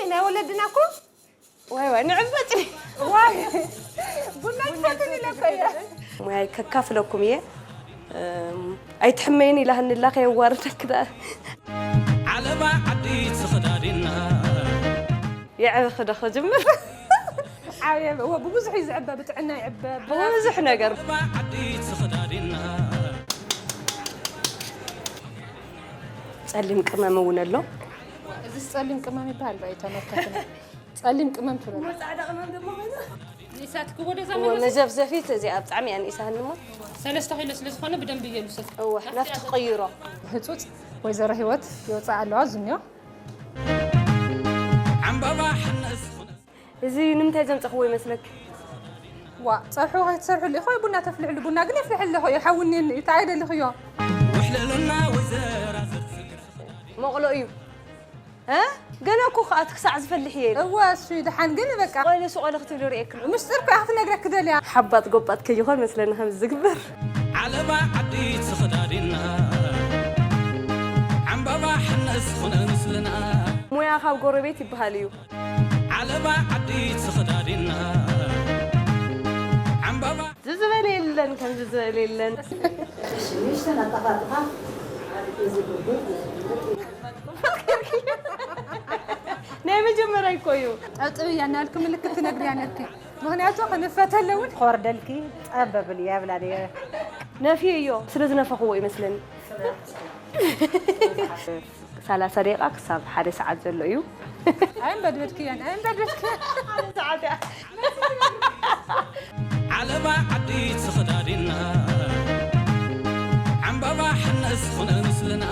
ናይ ወለድና እኮ ዋይ ዋይ ንዕበጭ ዋይ ቡና ትፈትን ኢለ እኮ እየ። ሙያይ ከካፍለኩም እየ። እም፣ ኣይትሕመይን ኢላህኒ ኣላ ከየዋርደክ ደኣ። ዓለባ ዓዲ ተኸዳዲና። የዕበኺ ዶ ክጅምር? ዓብየ እወ ብብዙሕ እዩ ዝዕበ፣ ብጥዕና ይዕበ። ብዙሕ ነገር። ዓለባ ዓዲ ተኸዳዲና። ጸሊም ቅመም እውን ኣሎ። እዚ ጸሊም ቅመም ይበሃል ባይ ተመልከትና። ጸሊም ቅመም ትበል። ጻዕዳ ቅመም ድማ ኮይኑ። ንእሳት ክወደዛ እወ፣ መዘፍዘፊት እዚኣ ብጣዕሚ እያ ንእሳህኒ እሞ። ሰለስተ ኪሎ ስለ ዝኾነ ብደንብ እየ ልሰፍ። እወ፣ ናብቲ ክቕይሮ። ህጹጽ ወይዘሮ ህይወት ይወጽእ ኣለዋ ዝንዮ። ዕምባባ ሕነ ዝኾነ። እዚ ንምንታይ ዘምጻኽዎ ይመስለኪ? ዋ፣ ጸርሑ ከይትሰርሕሉ ኢኹ፣ ቡና ተፍልሕሉ፣ ቡና ግን የፍልሕ ኣለኹ፣ ይሓውኒ እዩ፣ እንታይ ደልኽዮ? ውሕልልና ወይዘራ ዘርዝር። መቕሎ እዩ። እ? ገለ እኮ ከኣ እቲ ክሳዕ ዝፈልሕ እየ ኢለ። እወ፣ እሱ እዩ ደሓን፣ ግን በቃ። ቆይ፣ ንሱ ቆለ ክትብሊ ርእየክን። ምስጢር እኮ እያ ክትነግረክ ደልያ። ሓባጥ ጎባጥ ከይኾን መስለኒ ከምዚ ዝግበር። ዓለባ ዓዲ ተኸዳዲና። ዕምባባ ሕነ ዝኾነ ምስልና። ሙያ ካብ ጎረቤት ይበሃል እዩ። ዓለባ ዓዲ ተኸዳዲና። ዕምባባ ዝዝበል የለን፣ ከምዚ ዝበል የለን። እሺ፣ ንእሽተን ኣጠቓቕቓ ናይ መጀመርያ እኮ እዩ። ጠጥው እያ እናልክ ምልክት ትነግርያ ነርኪ። ምኽንያቱ ክንፈተለ እውን ክወርደልኪ ጠበብል እያ ብላ ነየ። ነፍየዮ፣ ስለ ዝነፈኽዎ ይመስለኒ። ሰላሳ ደቂቃ ክሳብ ሓደ ሰዓት ዘሎ እዩ። ኣይንበድበድክያን፣ ኣይንበድበድክያን። ሓደ ሰዓት እያ። ዓለባ ዓዲ ተኸዳዲና፣ ዕምባባ ሕነ ዝኾነ ምስልና።